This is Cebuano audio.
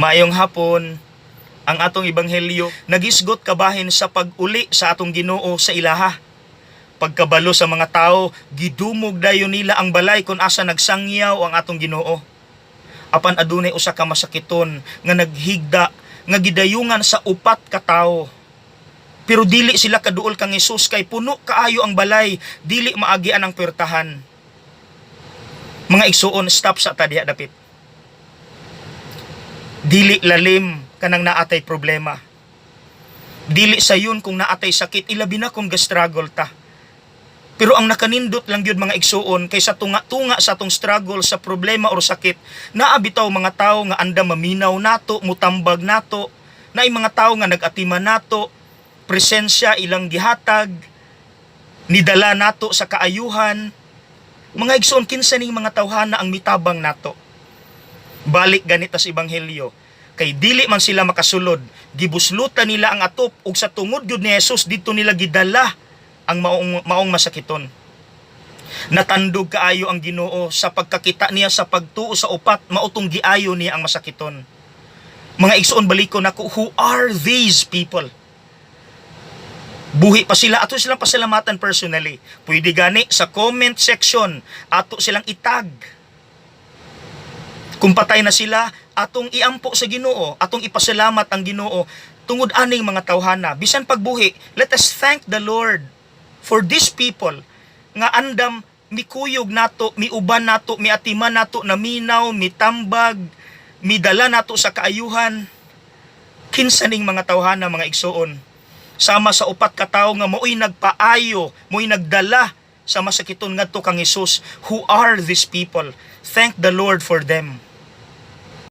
Maayong hapon, ang atong ebanghelyo nagisgot kabahin sa pag-uli sa atong Ginoo sa ilaha. Pagkabalo sa mga tao, gidumog dayon nila ang balay kung asa nagsangyaw ang atong Ginoo. Apan adunay usa ka masakiton nga naghigda nga gidayungan sa upat ka tawo. Pero dili sila kaduol kang Hesus kay puno kaayo ang balay, dili maagian ang puwertahan. Mga igsuon, stop sa ta diha dapit. Dili lalim kanang naatay problema. Dili sayon kung naatay sakit, ilabi na kung ga-struggle ta. Pero ang nakanindot lang gyud, mga igsuon, kay sa tunga-tunga sa atong struggle sa problema or sakit, naa bitaw mga tawo nga andam maminaw nato, mutambag nato, naay mga tawo nga nag-atiman nato, presensya ilang gihatag, nidala nato sa kaayuhan. Mga igsuon, kinsa ning mga tawhana ang mitabang nato? Balik ganita sa ebanghelyo. Kay dili man sila makasulod, gibuslutan nila ang atop ug sa tungod gyud ni Jesus didto nila gidala ang maong masakiton. Natandog kaayo ang Ginoo sa pagkakita niya sa pagtuo sa upat, mao tong giayo niya ang masakiton. Mga igsuon, balikon nako, who are these people? Buhi pa sila, ato silang pasalamatan personally. Pwede gani sa comment section, ato silang itag. Kung patay na sila, atong iampo sa Ginoo, atong ipasalamat ang Ginoo tungod aning mga tawhana. Bisan pagbuhi, let us thank the Lord for these people nga andam mikuyog nato, miuban nato, miatiman nato, naminaw, mitambag, midala nato sa kaayuhan. Kinsa ning mga tawhana, mga igsuon? Sama sa upat ka tawo nga mao'y nagpaayo, mao'y nagdala sa masakiton ngadto kang Hesus. Who are these people? Thank the Lord for them.